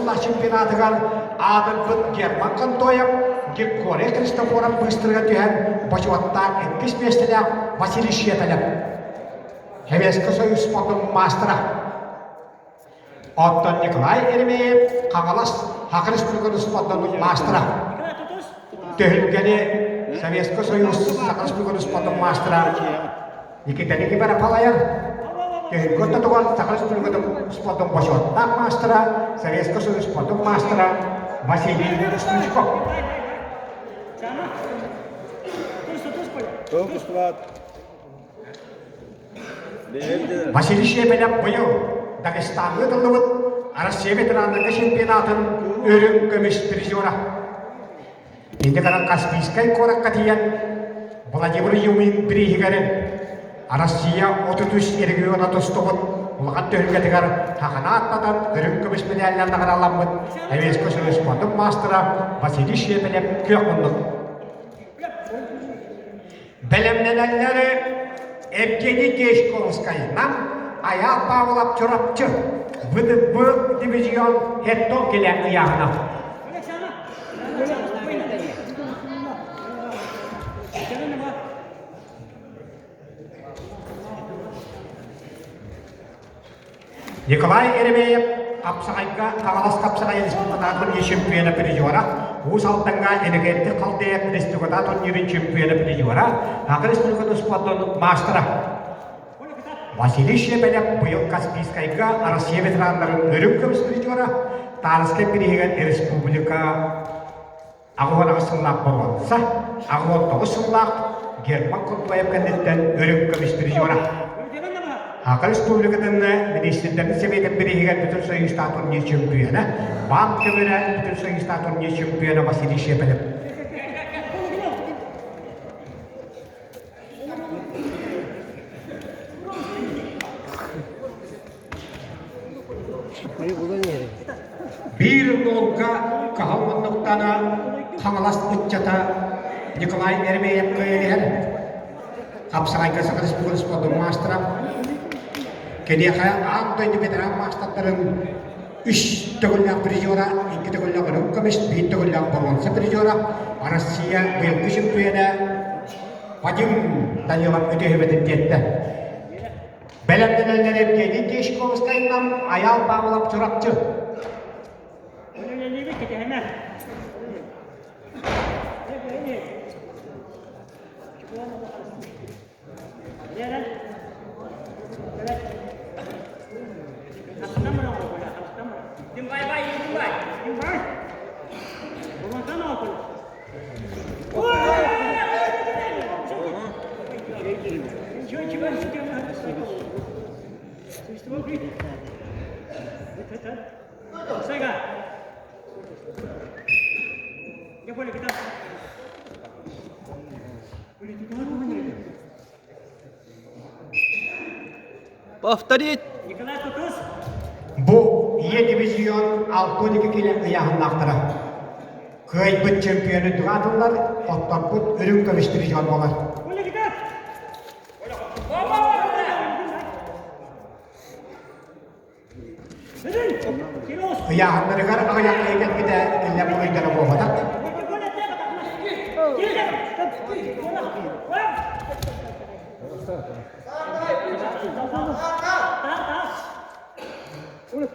сыллаах чемпионатыгар аатырбыт Герман Контоев, Григорий Христофоров быыстарыгар түһэн бочуоттаах иккис миэстэлээх Василий Шепелев, Советский Союз спордун маастара. Оттон Николай Еремеев Хаҥалас Саха Республикатын спордун маастара. Түһүлгэни Советский Союз Саха Республикатын спордун маастара Никита Никифоров салайар. Түһүлгэ ортотугар Саха Республикатын спордун бочуоттаах маастара, Советский Союз спордун маастара Василий Стручков. Василий Шепелев быйыл Дагестаҥҥа ыытыллыбыт Россия ветераннарга чемпионатын үрүҥ көмүс призера. Инньэ гынан Каспийскай куоракка тиийэн Владимир Юмин бирииһигэр Россия 33 региона тустубут улахан түһүлгэтигэр хахана аттатан үрүҥ көмүс медалынан наҕарааламмыт Советский Союз спордун маастара Василий Шепелев күөх муннук. Бэлэмнэнэллэр Евгений Дьячковскайынан Айаал Павлов Чурапчы ВДБ дивизион хеттон кэлэ ыйааһына. Николай Еремеев хапсаҕайга Хаҥалас хапсаҕай республикатааҕы турнир чемпиона призера, Уус Алдаҥҥа Энергетик Халдеев республикатааҕы турнирын чемпиона призера, Саха Республикатын спордун маастара. Василий Шепелев быйыл Каспийскайга Россия ветераннарын үрүҥ көмүс призера, Таарыскай бирииһигэр республика 88 сыллаах боруонса, 89 сыллаах Герман Куртуаев кэнниттэн үрүҥ көмүс призера. Саха Республикатын Министрдэрин Сэбиэтин бирииһигэр Бүтүн Союзтаах турнир чемпиона, Баан көмүрэ Бүтүн Союзтаах турнир чемпиона Василий Шепелев. Биир уолга хаһан муннуктана Хаҥалас ыччата Николай Еремеев кыайан хапсаҕайга Саха Республикатын спордун маастара. Киниэхэ аан дойду ветеран маастардарын үс төгүллээх призера, икки төгүллээх үрүҥ көмүс, биир төгүллээх боруонса призера, Россия быйылгы чемпиона Вадим Данилов үтүөһүбэтин тиэртэ. Бэлэмнэнэллэр Евгений Дьячковскайынан Айаал Павлов Чурапчы. Повторить! Бу Ийэ дивизион 62 килэ ыйааһыннаахтара. Кыайбыт чемпиону тураатыллар, хотторбут үрүҥ көмүс дивизион буолар. Ыйааһыннарыгар аҕыйах киһи кэлбитэ иллэ буруйдара буолбатах.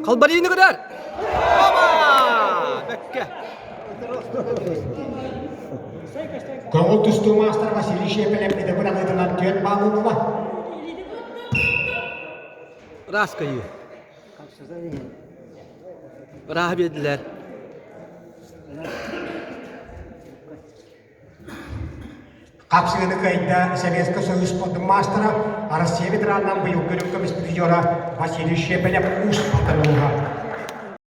Халбарины кыдар! Оба! Бэккэ! Көҥүл тустуу маастара Василий Шепелев ити быраҕыытынан түөрт баал ылла. Ыраас кыайыы. Ырааһы биэрдилэр. Хапсыгыны кыайда Советский Союз спордун маастара, Россия ветеранынан быйылгы үрүҥ көмүс призера Василий Шепелев уус алтан улууһа.